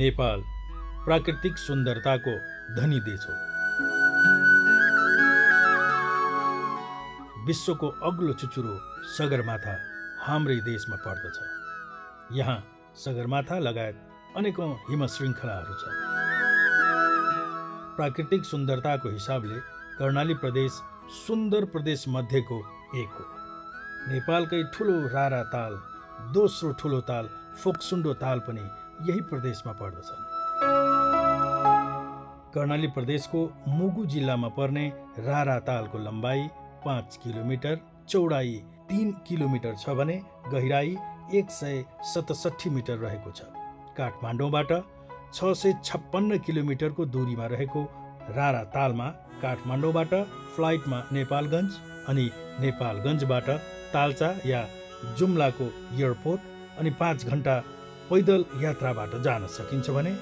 नेपाल प्राकृतिक सुन्दरताको धनी देश हो। विश्वको अग्लो चुचुरो सगरमाथा हाम्रै देशमा पर्दछ। यहाँ सगरमाथा लगायत अनेकौं हिम श्रृङ्खलाहरू छन्। प्राकृतिक सुन्दरताको हिसाबले कर्णाली प्रदेश सुन्दर प्रदेश मध्येको एक हो। नेपालकै ठुलो रारा ताल, दोस्रो ठुलो ताल फोक्सुन्डो ताल पनि यही प्रदेशमा पर्दछन्। कर्णाली प्रदेशको मुगु जिल्लामा पर्ने रारा तालको लम्बाइ 5 किलोमिटर, चौडाइ 3 किलोमिटर छ भने गहिराई 167 मिटर रहेको छ। काठमाडौँबाट 656 किलोमिटरको दूरीमा रहेको रारा तालमा काठमाडौँबाट फ्लाइटमा नेपालगञ्ज अनि नेपालगञ्जबाट ताल्चा या जुम्लाको एयरपोर्ट अनि 5 घण्टा पैदल यात्राबाट जान सकिन्छ भने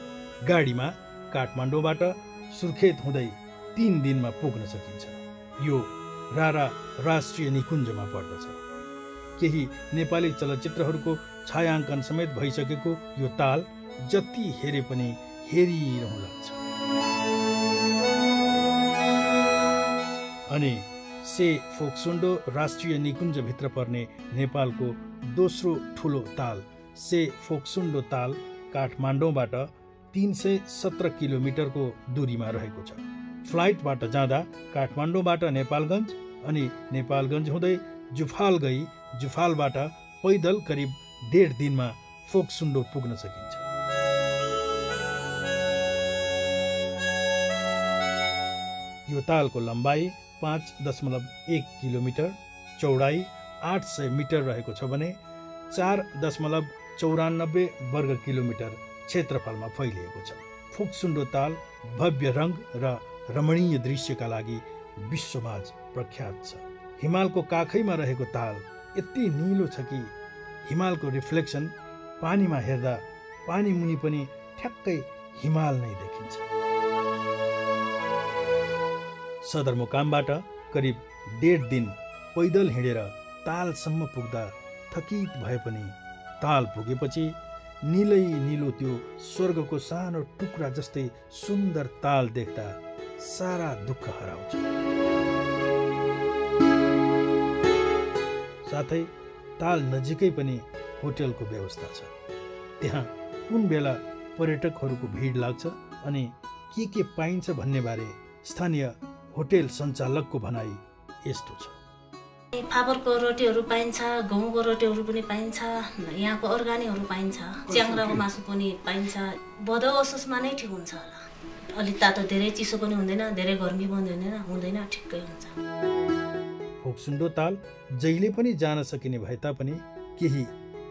गाडीमा काठमाडौँबाट सुर्खेत हुँदै 3 दिनमा पुग्न सकिन्छ। यो रारा राष्ट्रिय निकुञ्जमा पर्दछ। केही नेपाली चलचित्रहरूको छायाङ्कन समेत भइसकेको यो ताल जति हेरे पनि हेरिरहँ लाग्छ। अनि से फोक्सुन्डो राष्ट्रिय निकुञ्जभित्र पर्ने नेपालको दोस्रो ठुलो ताल से फोक्सुन्डो ताल काठमाडौँबाट 317 किलोमिटरको दूरीमा रहेको छ। फ्लाइटबाट जाँदा काठमाडौँबाट नेपालगञ्ज अनि नेपालगञ्ज हुँदै जुफाल गई जुफालबाट पैदल करिब 1.5 दिनमा फोक्सुन्डो पुग्न सकिन्छ। यो तालको लम्बाइ 5.1 किलोमिटर, चौडाइ 800 मिटर रहेको छ भने 4.94 वर्ग किलोमिटर क्षेत्रफलमा फैलिएको छ। फोक्सुन्डो ताल भव्य रङ र रमणीय दृश्यका लागि विश्वमाझ प्रख्यात छ। हिमालको काखैमा रहेको ताल यति निलो छ कि हिमालको रिफ्लेक्सन पानीमा हेर्दा पानी मुनि पनि ठ्याक्कै हिमाल नै देखिन्छ। सदरमुकामबाट करिब 1.5 दिन पैदल हिँडेर तालसम्म पुग्दा थकित भए पनि ताल पुगेपछि निलै निलो त्यो स्वर्गको सानो टुक्रा जस्तै सुन्दर ताल देख्दा सारा दुःख हराउँछ। साथै ताल नजिकै पनि होटलको व्यवस्था छ। त्यहाँ कुन बेला पर्यटकहरूको भिड लाग्छ अनि के पाइन्छ भन्ने बारे स्थानीय होटल सञ्चालकको भनाइ यस्तो छ। फापरको रोटीहरू पाइन्छ, गहुँको रोटीहरू पनि पाइन्छ, यहाँको अर्गानिकहरू पाइन्छ, च्याङ्राको मासु पनि पाइन्छ। भदौ असोजमा नै ठिक हुन्छ होला। अलि तातो धेरै चिसो पनि हुँदैन, धेरै गर्मी पनि हुँदैन, ठिक्कै हुन्छ। फोक्सुन्डो ताल जहिले पनि जान सकिने भए तापनि केही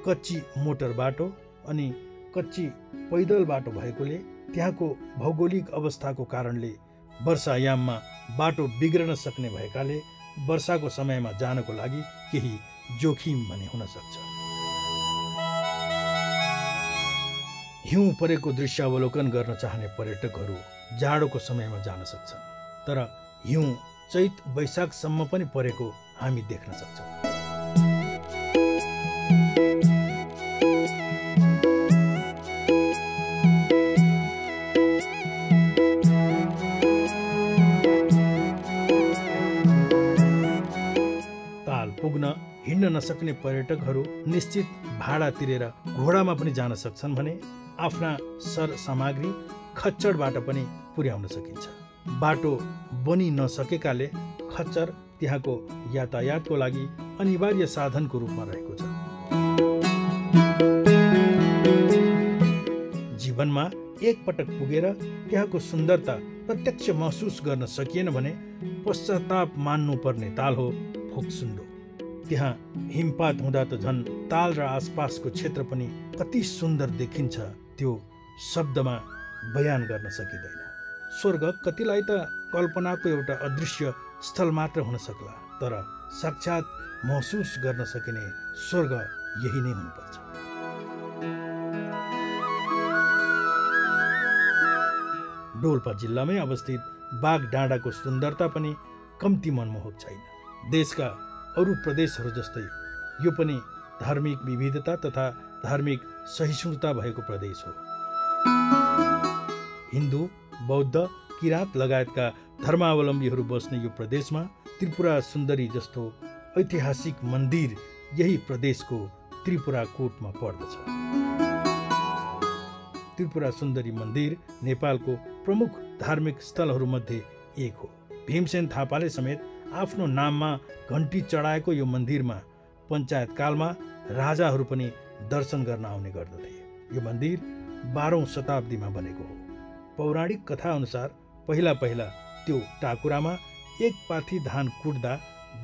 कच्ची मोटर बाटो अनि कच्ची पैदल बाटो भएकोले त्यहाँको भौगोलिक अवस्थाको कारणले वर्षायाममा बाटो बिग्रन सक्ने भएकाले वर्षाको समयमा जानको लागि केही जोखिम भने हुन सक्छ। हिउँ परेको दृश्यावलोकन गर्न चाहने पर्यटकहरू जाडोको समयमा जान सक्छन्, तर हिउँ चैत वैशाखसम्म पनि परेको हामी देख्न सक्छौँ। पुग्न हिँड्न नसक्ने पर्यटकहरू निश्चित भाडा तिरेर घोडामा पनि जान सक्छन् भने आफ्ना सरसामग्री खच्चडबाट पनि पुर्याउन सकिन्छ। बाटो बनि नसकेकाले खच्चर त्यहाँको यातायातको लागि अनिवार्य साधनको रूपमा रहेको छ। जीवनमा एकपटक पुगेर त्यहाँको सुन्दरता प्रत्यक्ष महसुस गर्न सकिएन भने पश्चाताप मान्नुपर्ने ताल हो फोक्सुन्डो। त्यहाँ हिमपात हुँदा त झन् ताल र आसपासको क्षेत्र पनि कति सुन्दर देखिन्छ त्यो शब्दमा बयान गर्न सकिँदैन। स्वर्ग कतिलाई त कल्पनाको एउटा अदृश्य स्थल मात्र हुन सक्ला, तर साक्षात महसुस गर्न सकिने स्वर्ग यही नै हुनुपर्छ। डोल्पा जिल्लामै अवस्थित बागडाँडाको सुन्दरता पनि कम्ती मनमोहक छैन। देशका अरू प्रदेशहरू जस्तै यो पनि धार्मिक विविधता तथा धार्मिक सहिष्णुता भएको प्रदेश हो। हिन्दू, बौद्ध, किराँत लगायतका धर्मावलम्बीहरू बस्ने यो प्रदेशमा त्रिपुरा सुन्दरी जस्तो ऐतिहासिक मन्दिर यही प्रदेशको त्रिपुराकोटमा पर्दछ। त्रिपुरा सुन्दरी मन्दिर नेपालको प्रमुख धार्मिक स्थलहरूमध्ये एक हो। भीमसेन थापाले समेत आफ्नो नाममा घण्टी चढाएको यो मन्दिरमा पञ्चायतकालमा राजाहरू पनि दर्शन गर्न आउने गर्दथे। यो मन्दिर 12औं शताब्दीमा बनेको हो। पौराणिक कथा अनुसार पहिला त्यो टाकुरामा 1 पाथी धान कुट्दा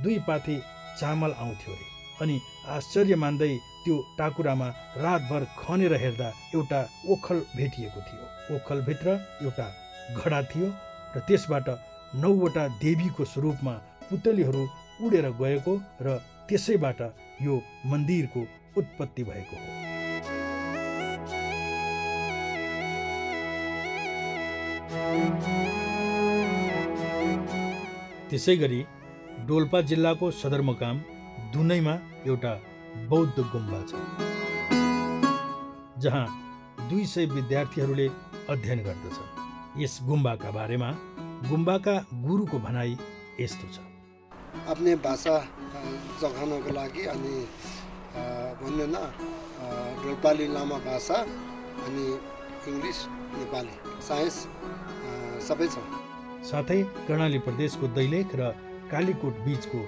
2 पाथी चामल आउँथ्यो रे। अनि आश्चर्य मान्दै त्यो टाकुरामा रातभर खनेर हेर्दा एउटा ओखल भेटिएको थियो। ओखलभित्र एउटा घडा थियो र त्यसबाट 9वटा देवीको स्वरूपमा पुतलीहरू उडेर गएको र त्यसैबाट यो मन्दिरको उत्पत्ति भएको हो। त्यसैगरी डोल्पा जिल्लाको सदरमुकाम दुनैमा एउटा बौद्ध गुम्बा छ, जहाँ 200 विद्यार्थीहरूले अध्ययन गर्दछन्। यस गुम्बाका बारेमा गुम्बाका गुरुको भनाइ यस्तो छ। आफ्नै भाषा जगाउनको लागि अनि भन्नु न डोल्पाली लामा भाषा अनि इङ्ग्लिस, नेपाली, साइन्स सबै छ। साथै कर्णाली प्रदेशको दैलेख र कालीकोट बीचको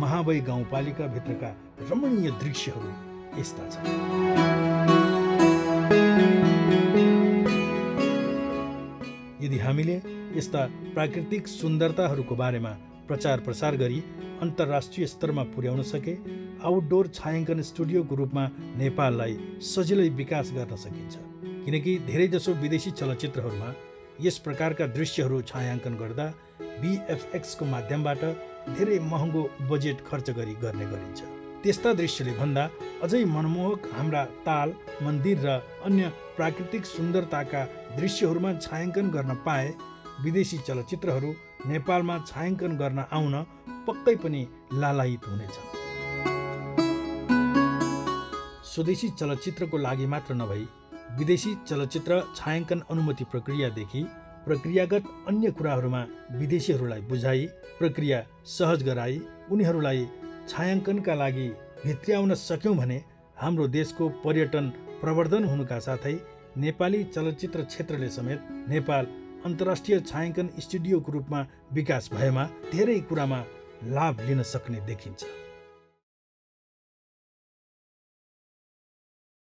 महाबै गाउँपालिका भित्रका रमणीय दृश्यहरू यस्ता छन्। यदि हामीले यस्ता प्राकृतिक सुन्दरताहरूको बारेमा प्रचार प्रसार गरी अन्तर्राष्ट्रिय स्तरमा पुर्याउन सके, आउटडोर छायाङ्कन स्टुडियोको रूपमा नेपाललाई सजिलै विकास गर्न सकिन्छ। किनकि धेरैजसो विदेशी चलचित्रहरूमा यस प्रकारका दृश्यहरू छायाङ्कन गर्दा VFX को माध्यमबाट धेरै महँगो बजेट खर्च गरी गर्ने गरिन्छ। त्यस्ता दृश्यले भन्दा अझै मनमोहक हाम्रा ताल, मन्दिर र अन्य प्राकृतिक सुन्दरताका दृश्यहरूमा छायाङ्कन गर्न पाए विदेशी चलचित्रहरू नेपालमा छायाङ्कन गर्न आउन पक्कै पनि लालायित हुनेछन्। स्वदेशी चलचित्रको लागि मात्र नभई विदेशी चलचित्र छायाङ्कन अनुमति प्रक्रियादेखि प्रक्रियागत अन्य कुराहरूमा विदेशीहरूलाई बुझाई, प्रक्रिया सहज गराई उनीहरूलाई छायाङ्कनका लागि भित्र्याउन सक्यौँ भने हाम्रो देशको पर्यटन प्रवर्धन हुनुका साथै नेपाली चलचित्र क्षेत्रले समेत नेपाल अन्तर्राष्ट्रिय छायाङ्कन स्टुडियोको रूपमा विकास भएमा धेरै कुरामा लाभ लिन सक्ने देखिन्छ।